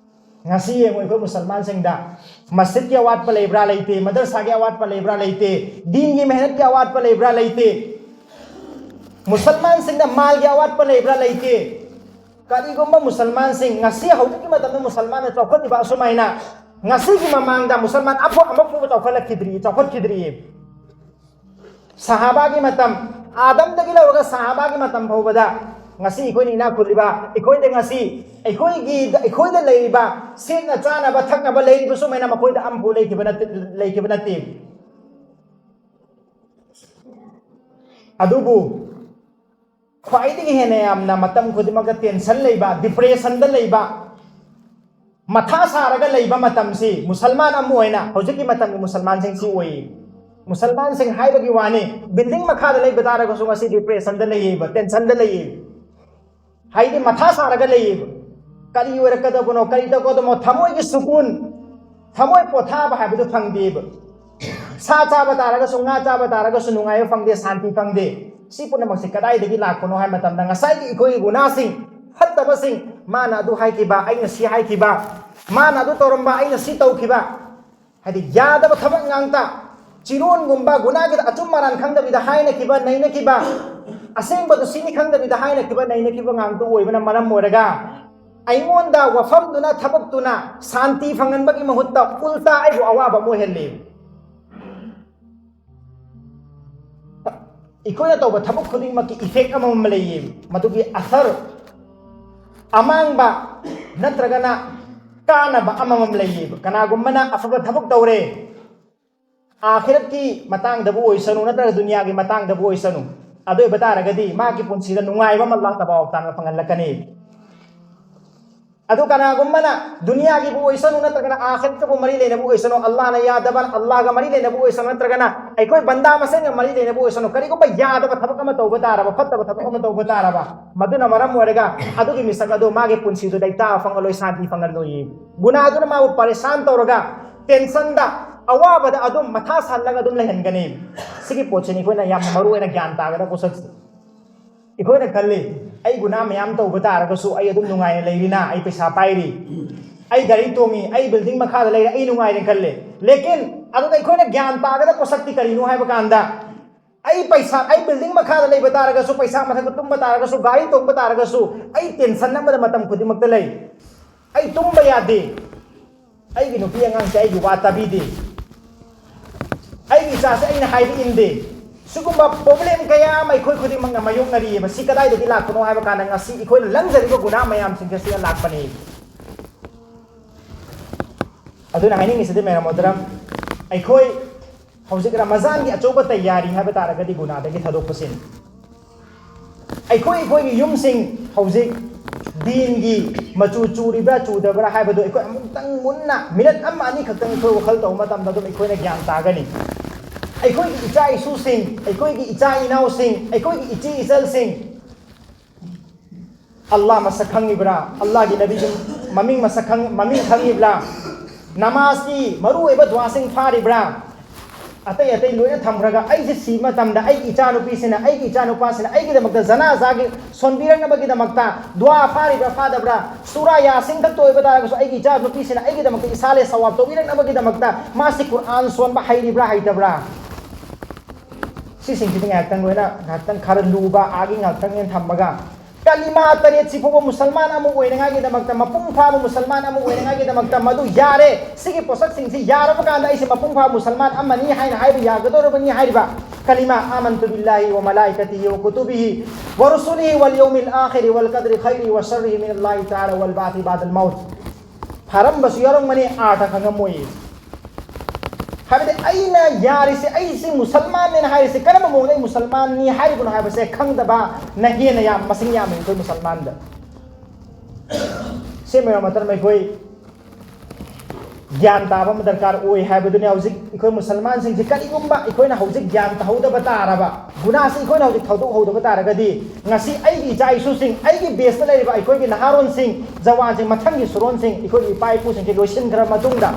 ꯉꯁꯤ ꯌꯦꯡꯉꯨ, ꯑꯩꯈꯣꯏ ꯃꯨꯁꯜꯃꯥꯟꯁꯤꯡꯗ ꯃꯁꯖꯤꯗꯀꯤ ꯑꯋꯥꯠꯄ ꯂꯩꯕ꯭ꯔꯥ? ꯂꯩꯇꯦ꯫ ꯃꯗꯔꯁꯥꯒꯤ ꯑꯋꯥꯠꯄ ꯂꯩꯕ꯭ꯔꯥ? ꯂꯩꯇꯦ꯫ ꯗꯤꯟꯒꯤ ꯃꯦꯍꯅꯠꯀꯤ ꯑꯋꯥꯠꯄ ꯂꯩꯕ꯭ꯔꯥ? ꯂꯩꯇꯦ꯫ ꯃꯨꯁꯜꯃꯥꯟꯁꯤꯡꯗ ꯃꯥꯜꯒꯤ ꯑꯋꯥꯠꯄ ꯂꯩꯕ꯭ꯔꯥ? ꯂꯩꯇꯦ꯫ ꯀꯔꯤꯒꯨꯝꯕ ꯃꯨꯁꯜꯃꯥꯟꯁꯤꯡ, ꯉꯁꯤ ꯍꯧꯖꯤꯛꯀꯤ ꯃꯇꯝꯗ ꯃꯨꯁꯜꯃꯥꯟꯅ ꯆꯥꯎꯈꯠꯂꯤꯕ ꯑꯁꯨꯃꯥꯏꯅ, ꯉꯁꯤꯒꯤ ꯃꯃꯥꯡꯗ ꯃꯨꯁꯜꯃꯥꯟ ꯑꯐ-, ꯑꯃ ꯐꯥꯎꯕ ꯆꯥꯎꯈꯠꯂꯛꯈꯤꯗ꯭ꯔꯤ, ꯆꯥꯎꯈꯠꯈꯤꯗ꯭ꯔꯤꯌꯦ꯫ ꯁꯍꯥꯕꯥꯒꯤ ꯃꯇꯝ, ꯑꯥꯗꯝꯗꯒꯤ ꯂꯧꯔꯒ ꯁꯍꯥꯕꯥꯒꯤ ꯃꯇꯝ ꯐꯥꯎꯕꯗ ꯉꯁꯤ ꯑꯩꯈꯣꯏꯅ ꯏꯅꯥꯛ ꯈꯨꯜꯂꯤꯕ, ꯑꯩꯈꯣꯏꯗ ꯉꯁꯤ ꯑꯩꯈꯣꯏꯒꯤ, ꯑꯩꯈꯣꯏꯗ ꯂꯩꯔꯤꯕ ꯁꯦꯠꯅ ꯆꯥꯅꯕ ꯊꯛꯅꯕ ꯂꯩꯔꯤꯕ ꯁꯨꯃꯥꯏꯅ ꯃꯈꯣꯏꯗ ꯑꯃꯐꯥꯎ ꯂꯩꯈꯤꯕ ꯅꯠꯇꯦ, ꯂꯩꯈꯤꯕ ꯅꯠꯇꯦ꯫ ꯑꯗꯨꯕꯨ ꯈ꯭ꯋꯥꯏꯗꯒꯤ ꯍꯦꯟꯅ ꯌꯥꯝꯅ ꯃꯇꯝ ꯈꯨꯗꯤꯡꯃꯛꯇ tension ꯂꯩꯕ, depressionꯗ ꯂꯩꯕ, ꯃꯊꯥ ꯁꯥꯔꯒ ꯂꯩꯕ ꯃꯇꯝꯁꯤ ꯃꯨꯁꯜꯃꯥꯟ ꯑꯃ ꯑꯣꯏꯅ ꯍꯧꯖꯤꯛꯀꯤ ꯃꯇꯝꯒꯤ ꯃꯨꯁꯜꯃꯥꯟꯁꯤꯡꯁꯤ ꯑꯣꯏꯌꯦ꯫ ꯃꯨꯁꯜꯃꯥꯟꯁꯤꯡ ꯍꯥꯏꯕꯒꯤ ꯋꯥꯅꯤ, building ꯃꯈꯥꯗ ꯂꯩꯕ ꯇꯥꯔꯒꯁꯨ ꯉꯁꯤ depressionꯗ ꯂꯩꯌꯦꯕ, tensionꯗ ꯂꯩꯌꯦꯕ, ꯍꯥꯏꯗꯤ ꯃꯊꯥ ꯁꯥꯔꯒ ꯂꯩꯌꯦꯕ꯫ ꯀꯔꯤ ꯑꯣꯏꯔꯛꯀꯗꯕꯅꯣ, ꯀꯔꯤ ꯇꯧꯒꯗꯕꯅꯣ, ꯊꯃꯣꯏꯒꯤ ꯁꯨꯀꯨꯟ, ꯊꯃꯣꯏ ꯄꯣꯊꯥꯕ ꯍꯥꯏꯕꯗꯨ ꯐꯪꯗꯦꯕ꯫ ꯁꯥ ꯆꯥꯕ ꯇꯥꯔꯒꯁꯨ, ꯉꯥ ꯆꯥꯕ ꯇꯥꯔꯒꯁꯨ ꯅꯨꯡꯉꯥꯏꯕ ꯐꯪꯗꯦ, ꯁꯥꯟꯇꯤ ꯐꯪꯗꯦ꯫ ꯁꯤ ꯄꯨꯝꯅꯃꯛꯁꯦ ꯀꯗꯥꯏꯗꯒꯤ ꯂꯥꯛꯄꯅꯣ ꯍꯥꯏꯕ ꯃꯇꯝꯗ, ꯉꯁꯥꯏꯒꯤ ꯑꯩꯈꯣꯏꯒꯤ ꯒꯨꯅꯥꯁꯤꯡ, ꯐꯠꯇꯕꯁꯤꯡ, ꯃꯥꯅ ꯑꯗꯨ ꯍꯥꯏꯈꯤꯕ, ꯑꯩꯅ ꯁꯤ ꯍꯥꯏꯈꯤꯕ, ꯃꯥꯅ ꯑꯗꯨ ꯇꯧꯔꯝꯕ, ꯑꯩꯅ ꯁꯤ ꯇꯧꯈꯤꯕ, ꯍꯥꯏꯗꯤ ꯌꯥꯗꯕ ꯊꯕꯛ ꯉꯥꯛꯇ, ꯆꯤꯔꯣꯟꯒꯨꯝꯕ ꯒꯨꯅꯥꯒꯤꯗ ꯑꯆꯨꯝ ꯑꯔꯥꯟ ꯈꯪꯗꯕꯤꯗ ꯍꯥꯏꯅꯈꯤꯕ, ꯅꯩꯅꯈꯤꯕ, ꯑꯁꯦꯡꯕꯗꯨ ꯁꯤꯅꯤ ꯈꯪꯗꯕꯤꯗ ꯍꯥꯏꯅꯈꯤꯕ, ꯅꯩꯅꯈꯤꯕ ꯉꯥꯛꯇ ꯑꯣꯏꯕꯅ ꯃꯔꯝ ꯑꯣꯏꯔꯒ, ꯑꯩꯉꯣꯟꯗ ꯋꯥꯐꯝꯗꯨꯅ, ꯊꯕꯛꯇꯨꯅ ꯁꯥꯟꯇꯤ ꯐꯪꯍꯟꯕꯒꯤ ꯃꯍꯨꯠꯇ ꯎꯜꯇꯥ ꯑꯩꯕꯨ ꯑꯋꯥꯕ ꯑꯃ ꯑꯣꯏꯍꯜꯂꯤ꯫ ꯑꯩꯈꯣꯏꯅ ꯇꯧꯕ ꯊꯕꯛ ꯈꯨꯗꯤꯡꯃꯛꯀꯤ effect ꯑꯃꯃꯝ ꯂꯩꯌꯦꯕ, ꯃꯗꯨꯒꯤ ꯑꯁꯔ, ꯑꯃꯥꯡꯕ ꯅꯠꯇ꯭ꯔꯒꯅ ꯀꯥꯟꯅꯕ ꯑꯃꯃꯝ ꯂꯩꯌꯦꯕ꯫ ꯀꯅꯥꯒꯨꯝꯕꯅ ꯑꯐꯕ ꯊꯕꯛ ꯇꯧꯔꯦ, ꯑꯥꯈꯤꯔꯠꯀꯤ ꯃꯇꯥꯡꯗꯕꯨ ꯑꯣꯏꯁꯅꯨ ꯅꯠꯇ꯭ꯔꯒ ꯗꯨꯅꯤꯌꯥꯒꯤ ꯃꯇꯥꯡꯗꯕꯨ ꯑꯣꯏꯁꯅꯨ, ꯑꯗꯨ ꯑꯣꯏꯕ ꯇꯥꯔꯒꯗꯤ ꯃꯥꯒꯤ ꯄꯨꯟꯁꯤꯗ ꯅꯨꯡꯉꯥꯏꯕ ꯑꯃ ꯑꯜꯂꯥꯍ ꯇꯕꯥꯔꯛ ꯇꯥꯂꯥꯅ ꯐꯪꯍꯜꯂꯛꯀꯅꯤ꯫ ꯑꯗꯨ ꯀꯅꯥꯒꯨꯝꯕꯅ ꯗꯨꯅꯤꯌꯥꯒꯤꯕꯨ ꯑꯣꯏꯁꯅꯨ ꯅꯠꯇ꯭ꯔꯒꯅ ꯑꯥꯈꯤꯔꯠꯀꯕꯨ ꯃꯔꯤ ꯂꯩꯅꯕ ꯑꯣꯏꯁꯅꯨ, ꯑꯜꯂꯥꯍꯅ ꯌꯥꯗꯕ, ꯑꯜꯂꯥꯍꯒ ꯃꯔꯤ ꯂꯩꯅꯕ ꯑꯣꯏꯁꯅꯨ ꯅꯠꯇ꯭ꯔꯒꯅ ꯑꯩꯈꯣꯏ ꯕꯟꯗꯥ ꯃꯁꯦꯟꯒ ꯃꯔꯤ ꯂꯩꯅꯕ ꯑꯣꯏꯁꯅꯨ, ꯀꯔꯤꯒꯨꯝꯕ ꯌꯥꯗꯕ ꯊꯕꯛ ꯑꯃ ꯇꯧꯕ ꯇꯥꯔꯕ, ꯐꯠꯇꯕ ꯊꯕꯛ ꯑꯃ ꯇꯧꯕ ꯇꯥꯔꯕ, ꯃꯗꯨꯅ ꯃꯔꯝ ꯑꯣꯏꯔꯒ ꯑꯗꯨꯒꯤ ꯃꯤꯁꯛ ꯑꯗꯨ ꯃꯥꯒꯤ ꯄꯨꯟꯁꯤꯗꯨ ꯂꯩꯇꯥꯕ ꯐꯪꯍꯜꯂꯣꯏ, ꯁꯥꯟꯇꯤ ꯐꯪꯍꯜꯂꯣꯏꯌꯦ꯫ ꯒꯨꯅꯥꯗꯨꯅ ꯃꯥꯕꯨ ꯄꯔꯦꯁꯥꯟ ꯇꯧꯔꯒ, tensionꯗ, ꯑꯋꯥꯕꯗ ꯑꯗꯨꯝ ꯃꯊꯥ ꯁꯥꯍꯜꯂꯒ ꯑꯗꯨꯝ ꯂꯩꯍꯟꯒꯅꯤ꯫ ꯁꯤꯒꯤ ꯄꯣꯠꯁꯤꯅꯤ ꯑꯩꯈꯣꯏꯅ ꯌꯥꯝꯅ ꯃꯔꯨ ꯑꯣꯏꯅ ꯒ꯭ꯌꯥꯟ ꯇꯥꯒꯗꯕ ꯄꯣꯠꯁꯛꯁꯦ꯫ ꯑꯩꯈꯣꯏꯅ ꯈꯜꯂꯤ, "ꯑꯩ ꯒꯨꯅꯥ ꯃꯌꯥꯝ ꯇꯧꯕ ꯇꯥꯔꯒꯁꯨ ꯑꯩ ꯑꯗꯨꯝ ꯅꯨꯡꯉꯥꯏꯅ ꯂꯩꯔꯤꯅ, ꯑꯩ ꯄꯩꯁꯥ ꯄꯥꯏꯔꯤ, ꯑꯩ ꯒꯥꯔꯤ ꯇꯣꯡꯉꯤ, ꯑꯩ building ꯃꯈꯥꯗ ꯂꯩꯔꯦ, ꯑꯩ ꯅꯨꯡꯉꯥꯏꯔꯦ" ꯈꯜꯂꯦ꯫ ꯂꯦꯀꯤꯟ ꯑꯗꯨꯗ ꯑꯩꯈꯣꯏꯅ ꯒ꯭ꯌꯥꯟ ꯇꯥꯒꯗꯕ ꯄꯣꯠꯁꯛꯇꯤ ꯀꯔꯤꯅꯣ ꯍꯥꯏꯕ ꯀꯥꯟꯗ, ꯑꯩ ꯄꯩꯁꯥ, ꯑꯩ building ꯃꯈꯥꯗ ꯂꯩꯕ ꯇꯥꯔꯒꯁꯨ, ꯄꯩꯁꯥ ꯃꯊꯛꯇ ꯇꯨꯝꯕ ꯇꯥꯔꯒꯁꯨ, ꯒꯥꯔꯤ ꯇꯣꯡꯕ ꯇꯥꯔꯒꯁꯨ, ꯑꯩ tension ꯑꯃꯗ ꯃꯇꯝ ꯈꯨꯗꯤꯡꯃꯛꯇ ꯂꯩ꯫ ꯑꯩ ꯇꯨꯝꯕ ꯌꯥꯗꯦ꯫ ꯑꯩꯒꯤ ꯅꯨꯄꯤ ꯑꯉꯥꯡꯁꯦ ꯑꯩꯒꯤ ꯋꯥ ꯇꯥꯕꯤꯗꯦ꯫ ꯑꯩꯒꯤ ꯏꯆꯥꯁꯦ ꯑꯩꯅ ꯍꯥꯏꯕ ꯏꯟꯗꯦ꯫ ꯁꯤꯒꯨꯝꯕ problem ꯀꯌꯥ ꯑꯃ ꯑꯩꯈꯣꯏ ꯈꯨꯗꯤꯡꯃꯛꯅ ꯃꯥꯌꯣꯛꯅꯔꯤꯑꯕ꯫ ꯁꯤ ꯀꯗꯥꯏꯗꯒꯤ ꯂꯥꯛꯄꯅꯣ ꯍꯥꯏꯕ ꯀꯥꯟꯗ, ꯉꯁꯤ ꯑꯩꯈꯣꯏꯅ ꯂꯪꯖꯔꯤꯕ ꯒꯨꯅꯥ ꯃꯌꯥꯝꯁꯤꯡꯁꯦ ꯁꯤꯅ ꯂꯥꯛꯄꯅꯤ꯫ ꯑꯗꯨꯅ ꯍꯥꯏꯅꯤꯡꯉꯤꯁꯤꯗꯤ, ꯃꯦꯔꯥ ꯃꯣꯍꯇꯔꯝ, ꯑꯩꯈꯣꯏ ꯍꯧꯖꯤꯛ ꯔꯃꯖꯥꯟꯒꯤ ꯑꯆꯧꯕ ꯇꯌꯥꯔꯤ ꯍꯥꯏꯕ ꯇꯥꯔꯒꯗꯤ ꯒꯨꯅꯥꯗꯒꯤ ꯊꯥꯗꯣꯛꯄꯁꯤꯅꯤ꯫ ꯑꯩꯈꯣꯏ ꯑꯩꯈꯣꯏꯒꯤ ꯌꯨꯝꯁꯤꯡ ꯍꯧꯖꯤꯛ ꯗꯤꯟꯒꯤ ꯃꯆꯨ ꯆꯨꯔꯤꯕ꯭ꯔꯥ ꯆꯨꯗꯕ꯭ꯔꯥ ꯍꯥꯏꯕꯗꯨ ꯑꯩꯈꯣꯏ ꯑꯃꯨꯛꯇꯪ ꯃꯨꯟꯅ ꯃꯤꯅꯠ ꯑꯃ ꯑꯅꯤ ꯈꯛꯇꯪ ꯑꯩꯈꯣꯏ ꯋꯥꯈꯜ ꯇꯧꯕ ꯃꯇꯝꯗ ꯑꯗꯨꯝ ꯑꯩꯈꯣꯏꯅ ꯒ꯭ꯌꯥꯟ ꯇꯥꯒꯅꯤ꯫ ꯑꯩꯈꯣꯏꯒꯤ ꯏꯆꯥ ꯏꯁꯨꯁꯤꯡ, ꯑꯩꯈꯣꯏꯒꯤ ꯏꯆꯥ ꯏꯅꯥꯎꯁꯤꯡ, ꯑꯩꯈꯣꯏꯒꯤ ꯏꯆꯦ ꯏꯆꯜꯁꯤꯡ ꯑꯜꯂꯥꯍ ꯃꯁꯛ ꯈꯪꯉꯤꯕ꯭ꯔꯥ? ꯑꯜꯂꯥꯍꯒꯤ ꯅꯕꯤꯒꯤ ꯃꯃꯤꯡ ꯃꯁꯛ ꯈꯪ-, ꯃꯃꯤꯡ ꯈꯪꯉꯤꯕ꯭ꯔꯥ? ꯅꯃꯥꯖꯀꯤ ꯃꯔꯨꯑꯣꯏꯕ ꯗꯨꯋꯥꯁꯤꯡ ꯐꯥꯔꯤꯕ꯭ꯔꯥ? ꯑꯇꯩ ꯑꯇꯩ ꯂꯣꯏꯅ ꯊꯝꯈ꯭ꯔꯒ ꯑꯩꯁꯦ ꯁꯤꯕ ꯃꯇꯝꯗ ꯑꯩꯒꯤ ꯏꯆꯥꯅꯨꯄꯤꯁꯤꯅ, ꯑꯩꯒꯤ ꯏꯆꯥꯅꯨꯄꯥꯁꯤꯅ ꯑꯩꯒꯤꯗꯃꯛꯇ ꯖꯅꯥꯖꯥꯒꯤ ꯁꯣꯟꯕꯤꯔꯛꯅꯕꯒꯤꯗꯃꯛꯇ ꯗꯨꯋꯥ ꯐꯥꯔꯤꯕ꯭ꯔꯥ ꯐꯥꯗꯕ꯭ꯔꯥ? ꯁꯨꯔꯥ ꯌꯥꯁꯤꯟ ꯈꯛꯇ ꯑꯣꯏꯕ ꯇꯥꯔꯒꯁꯨ ꯑꯩꯒꯤ ꯏꯆꯥꯅꯨꯄꯤꯁꯤꯅ ꯑꯩꯒꯤꯗꯃꯛꯇ ꯏꯁꯥꯂꯦ ꯁꯋꯥꯕ ꯇꯧꯕꯤꯔꯛꯅꯕꯒꯤꯗꯃꯛꯇ ꯃꯥꯁꯤ ꯀꯨꯔꯥꯟ ꯁꯣꯟꯕ ꯍꯩꯔꯤꯕ꯭ꯔꯥ ꯍꯩꯇꯕ꯭ꯔꯥ? ꯁꯤꯁꯤꯡꯁꯤꯗꯤ ꯉꯥꯏꯍꯥꯛꯇꯪ ꯂꯣꯏꯅ, ꯉꯥꯏꯍꯥꯛꯇꯪ ꯈꯔ ꯂꯨꯕ ꯑꯥꯒꯤ ꯉꯥꯏꯍꯥꯛꯇꯪ ꯑꯩꯅ ꯊꯝꯃꯒ, ꯀꯂꯤꯃꯥ ꯇꯔꯦꯠꯁꯤ ꯐꯥꯎꯕ ꯃꯨꯁꯜꯃꯥꯟ ꯑꯃ ꯑꯣꯏꯅꯉꯥꯏꯒꯤꯗꯃꯛꯇ, ꯃꯄꯨꯡ ꯐꯥꯕ ꯃꯨꯁꯜꯃꯥꯟ ꯑꯃ ꯑꯣꯏꯅꯉꯥꯏꯒꯤꯗꯃꯛꯇ ꯃꯗꯨ ꯌꯥꯔꯦ꯫ ꯁꯤꯒꯤ ꯄꯣꯠꯁꯛꯁꯤꯡꯁꯤ ꯌꯥꯔꯕ ꯀꯥꯟꯗ ꯑꯩꯁꯦ ꯃꯄꯨꯡ ꯐꯥꯕ ꯃꯨꯁꯜꯃꯥꯟ ꯑꯃꯅꯤ ꯍꯥꯏꯅ ꯍꯥꯏꯕ ꯌꯥꯒꯗꯧꯔꯕꯅꯤ ꯍꯥꯏꯔꯤꯕ ꯀꯂꯤꯃꯥ, "آمنت بالله وملائكته وكتبه ورسله واليوم الآخر والقدر خيره وشره من الله تعالى والبعث بعد الموت"꯫ ꯐꯥꯔꯝꯕꯁꯨ ꯌꯥꯎꯔꯝꯒꯅꯤ, ꯑꯥꯔꯊ ꯈꯪꯉꯝꯃꯣꯏꯌꯦ꯫ ꯍꯥꯏꯕꯗꯤ ꯑꯩꯅ ꯌꯥꯔꯤꯁꯦ, ꯑꯩꯁꯤ ꯃꯨꯁꯜꯃꯥꯟꯅꯦꯅ ꯍꯥꯏꯔꯤꯁꯦ ꯀꯔꯝꯕ ꯃꯑꯣꯡꯗ ꯑꯩ ꯃꯨꯁꯜꯃꯥꯟꯅꯤ ꯍꯥꯏꯔꯤꯕꯅꯣ ꯍꯥꯏꯕꯁꯦ ꯈꯪꯗꯕꯅ ꯍꯦꯟꯅ ꯌꯥꯝ, ꯃꯁꯤꯡ ꯌꯥꯝꯃꯤ ꯑꯩꯈꯣꯏ ꯃꯨꯁꯜꯃꯥꯟꯗ꯫ ꯁꯤ ꯃꯌꯥꯝ ꯑꯃ ꯑꯩꯈꯣꯏ ꯒ꯭ꯌꯥꯟ ꯇꯥꯕ ꯑꯃ ꯗꯔꯀꯥꯔ ꯑꯣꯏ ꯍꯥꯏꯕꯗꯨꯅꯤ꯫ ꯍꯧꯖꯤꯛ ꯑꯩꯈꯣꯏ ꯃꯨꯁꯜꯃꯥꯟꯁꯤꯡꯁꯤ ꯀꯔꯤꯒꯨꯝꯕ ꯑꯩꯈꯣꯏꯅ ꯍꯧꯖꯤꯛ ꯒ꯭ꯌꯥꯟ ꯇꯥꯍꯧꯗꯕ ꯇꯥꯔꯕ, ꯒꯨꯅꯥꯁꯤ ꯑꯩꯈꯣꯏꯅ ꯍꯧꯖꯤꯛ ꯊꯧꯗꯣꯛꯍꯧꯗꯕ ꯇꯥꯔꯒꯗꯤ, ꯉꯁꯤ ꯑꯩꯒꯤ ꯏꯆꯥ ꯏꯁꯨꯁꯤꯡ, ꯑꯩꯒꯤ ꯕꯦꯁꯇ ꯂꯩꯔꯤꯕ ꯑꯩꯈꯣꯏꯒꯤ ꯅꯍꯥꯔꯣꯟꯁꯤꯡ, ꯖꯋꯥꯟꯁꯤꯡ, ꯃꯊꯪꯒꯤ ꯁꯨꯔꯣꯟꯁꯤꯡ, ꯑꯩꯈꯣꯏꯒꯤ ꯏꯄꯥ ꯏꯄꯨꯁꯤꯡꯁꯤ ꯂꯣꯏꯁꯤꯟꯈ꯭ꯔ ꯃꯇꯨꯡꯗ,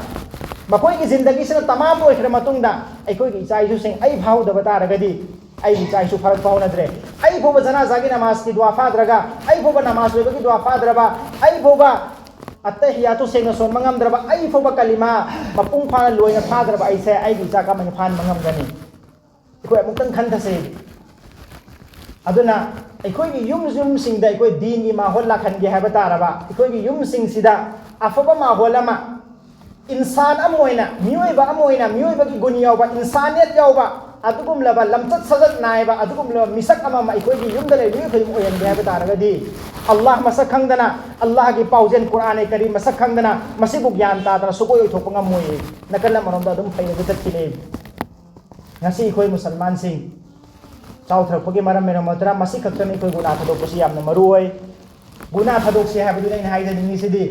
ꯃꯈꯣꯏꯒꯤ ꯖꯤꯟꯗꯒꯤꯁꯤꯅ ꯇꯃꯥꯝ ꯑꯣꯏꯈ꯭ꯔ ꯃꯇꯨꯡꯗ, ꯑꯩꯈꯣꯏꯒꯤ ꯏꯆꯥ ꯏꯁꯨꯁꯤꯡ ꯑꯩ ꯐꯥꯍꯧꯗꯕ ꯇꯥꯔꯒꯗꯤ, ꯑꯩꯒꯤ ꯏꯆꯥ ꯏꯁꯨ ꯐꯥꯔꯛꯄ ꯍꯧꯅꯗ꯭ꯔꯦ꯫ ꯑꯩ ꯐꯥꯎꯕ ꯖꯅꯥꯖꯥꯒꯤ ꯅꯃꯥꯖꯀꯤ ꯗꯨꯋꯥ ꯐꯥꯗ꯭ꯔꯒ, ꯑꯩ ꯐꯥꯎꯕ ꯅꯃꯥꯖ ꯂꯣꯏꯕꯒꯤ ꯗꯨꯋꯥ ꯐꯥꯗ꯭ꯔꯕ, ꯑꯩ ꯐꯥꯎꯕ ꯑꯠꯇꯍꯤꯌꯥꯇꯨ ꯁꯦꯡꯅ ꯁꯣꯟꯕ ꯉꯝꯗ꯭ꯔꯕ, ꯑꯩ ꯐꯥꯎꯕ ꯀꯂꯤꯃꯥ ꯃꯄꯨꯡ ꯐꯥꯅ ꯂꯣꯏꯅ ꯐꯥꯗ꯭ꯔꯕ ꯑꯩꯁꯦ ꯑꯩꯒꯤ ꯏꯆꯥ ꯀꯃꯥꯏꯅ ꯐꯥꯍꯟꯕ ꯉꯝꯒꯅꯤ? ꯑꯩꯈꯣꯏ ꯑꯃꯨꯛꯇꯪ ꯈꯟꯊꯁꯦ꯫ ꯑꯗꯨꯅ ꯑꯩꯈꯣꯏꯒꯤ ꯌꯨꯝ ꯌꯨꯝꯁꯤꯡꯗ ꯑꯩꯈꯣꯏ ꯗꯤꯟꯒꯤ ꯃꯥꯍꯣꯜ ꯂꯥꯛꯍꯟꯒꯦ ꯍꯥꯏꯕ ꯇꯥꯔꯕ, ꯑꯩꯈꯣꯏꯒꯤ ꯌꯨꯝꯁꯤꯡꯁꯤꯗ ꯑꯐꯕ ꯃꯥꯍꯣꯜ ꯑꯃ, ꯏꯟꯁꯥꯟ ꯑꯃ ꯑꯣꯏꯅ, ꯃꯤꯑꯣꯏꯕ ꯑꯃ ꯑꯣꯏꯅ, ꯃꯤꯑꯣꯏꯕꯒꯤ ꯒꯨꯟ ꯌꯥꯎꯕ, ꯏꯟꯁꯥꯅꯤꯌꯠ ꯌꯥꯎꯕ, ꯑꯗꯨꯒꯨꯝꯂꯕ ꯂꯝꯆꯠ ꯁꯥꯖꯠ ꯅꯥꯏꯕ, ꯑꯗꯨꯒꯨꯝꯂꯕ ꯃꯤꯁꯛ ꯑꯃ ꯑꯩꯈꯣꯏꯒꯤ ꯌꯨꯝꯗ ꯂꯩꯕ ꯃꯤꯑꯣꯏ ꯈꯨꯗꯤꯡꯃꯛ ꯑꯣꯏꯍꯟꯒꯦ ꯍꯥꯏꯕ ꯇꯥꯔꯒꯗꯤ, ꯑꯜꯂꯥꯍ ꯃꯁꯛ ꯈꯪꯗꯅ, ꯑꯜꯂꯥꯍꯒꯤ ꯄꯥꯎꯖꯦꯜ ꯀꯨꯔꯥꯟ ꯀꯔꯤꯝ ꯃꯁꯛ ꯈꯪꯗꯅ, ꯃꯁꯤꯕꯨ ꯒ꯭ꯌꯥꯟ ꯇꯥꯗꯅ ꯁꯨꯛꯑꯣꯏ ꯑꯣꯏꯊꯣꯛꯄ ꯉꯝꯃꯣꯏꯌꯦ꯫ ꯅꯥꯀꯜ ꯑꯃꯔꯣꯝꯗ ꯑꯗꯨꯝ ꯐꯩꯔꯒ ꯆꯠꯈꯤꯅꯦ꯫ ꯉꯁꯤ ꯑꯩꯈꯣꯏ ꯃꯨꯁꯜꯃꯥꯟꯁꯤꯡ ꯆꯥꯎꯊꯔꯛꯄꯒꯤ ꯃꯔꯝ ꯑꯣꯏꯔꯝꯒꯗ꯭ꯔꯥ, ꯃꯁꯤ ꯈꯛꯇꯅ ꯑꯩꯈꯣꯏ ꯒꯨꯅꯥ ꯊꯥꯗꯣꯛꯄꯁꯤ ꯌꯥꯝꯅ ꯃꯔꯨ ꯑꯣꯏ꯫ ꯒꯨꯅꯥ ꯊꯥꯗꯣꯛꯁꯤ ꯍꯥꯏꯕꯗꯨꯅꯤ ꯑꯩꯅ ꯍꯥꯏꯖꯅꯤꯡꯉꯤꯁꯤꯗꯤ꯫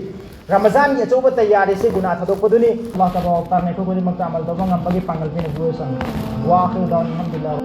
ꯔꯃꯖꯥꯟꯒꯤ ꯑꯆꯧꯕ ꯇꯌꯥꯔꯤꯁꯤ ꯒꯨꯅꯥ ꯊꯥꯗꯣꯛꯄꯗꯨꯅꯤ꯫ ꯑꯜꯂꯥꯍ ꯇꯕꯥꯔꯛ ꯇꯥꯂꯥꯅ ꯑꯩꯈꯣꯏ ꯈꯨꯗꯤꯡꯃꯛꯇ ꯑꯃꯜ ꯇꯧꯕ ꯉꯝꯕꯒꯤ ꯄꯥꯡꯒꯜ ꯄꯤꯅꯕꯤꯌꯨ꯫ ꯋꯥ ꯑꯈꯤꯔꯨ ꯗꯥꯋꯥꯅꯥ ꯑꯜꯍꯝꯗꯨꯂꯤꯜꯂꯥꯍ꯫